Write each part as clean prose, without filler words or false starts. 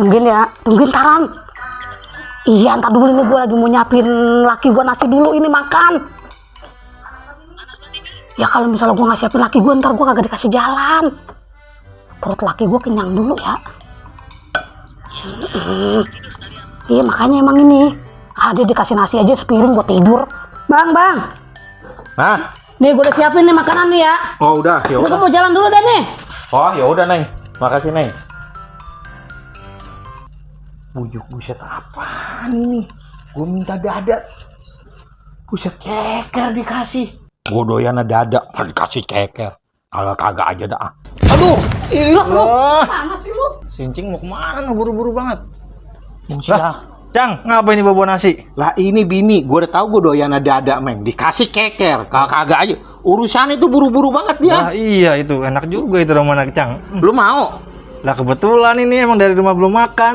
Tungguin ya, tungguin taran. Iya, ntar dulu ini gue lagi mau nyiapin laki gue nasi dulu ini makan. Ya kalau misalnya gue nggak siapin laki gue, ntar gue kagak dikasih jalan. Perut laki gue kenyang dulu ya. Iya makanya emang ini. Dia dikasih nasi aja sepiring gue tidur. Bang. Hah? Nih gue udah siapin nih makanan nih ya. Oh udah, ya Gue udah. mau jalan dulu dah nih. Oh ya udah Neng, makasih Neng. Bujuk buset apaan ini? Gue minta dada. Buset ceker dikasih. Gue doyan dada, malah dikasih ceker. Kalau kagak aja dah. Aduh, Iya lu. Wah. Mana sih lu? Sincing mau kemana? Buru-buru banget. Lah, Cang, ngapain ini bawa nasi? Lah ini bini, gue udah tahu gue doyan dada Meng. Dikasih ceker, kalau kagak aja. Urusan itu buru-buru banget dia. Lah iya itu, enak juga itu rumah anak Cang. Lu mau? Lah kebetulan ini emang dari rumah belum makan.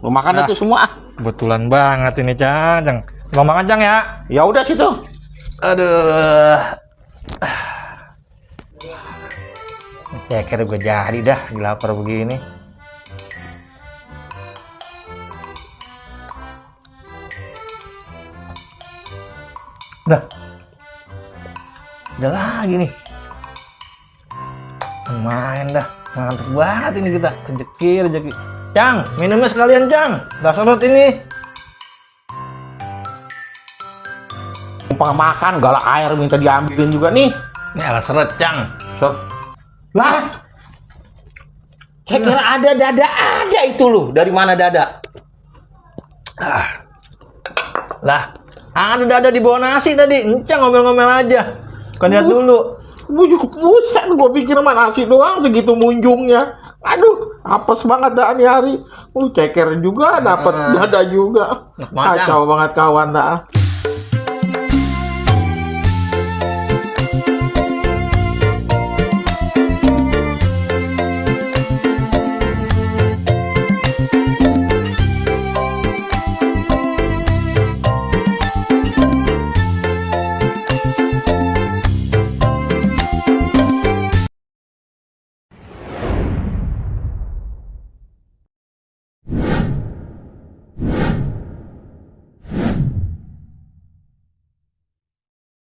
Lu makan Nah. itu semua. Kebetulan banget ini Cang. Belum makan Cang ya? Ya udah situ. Aduh. Ceker gue jadi dah, lapar begini. Udah. Udah lagi nih. Main dah. Ngantuk banget ini kita. Rezeki. Cang, minumnya sekalian Cang. Udah serut ini. Numpang makan, galak air minta diambilin juga nih. Ini alat seret Cang. So. Lah. Saya kira ada itu lu. Dari mana dada? Lah, ada dada di bawah nasi tadi. Encang ngomel-ngomel aja. Kan lihat dulu. Bujuk buset, gue pikir mah nasi doang segitu munjungnya. Aduh, apes banget dah nih hari. Ceker juga, dapat dada juga. Enak banget, Kacau banget kawan dah.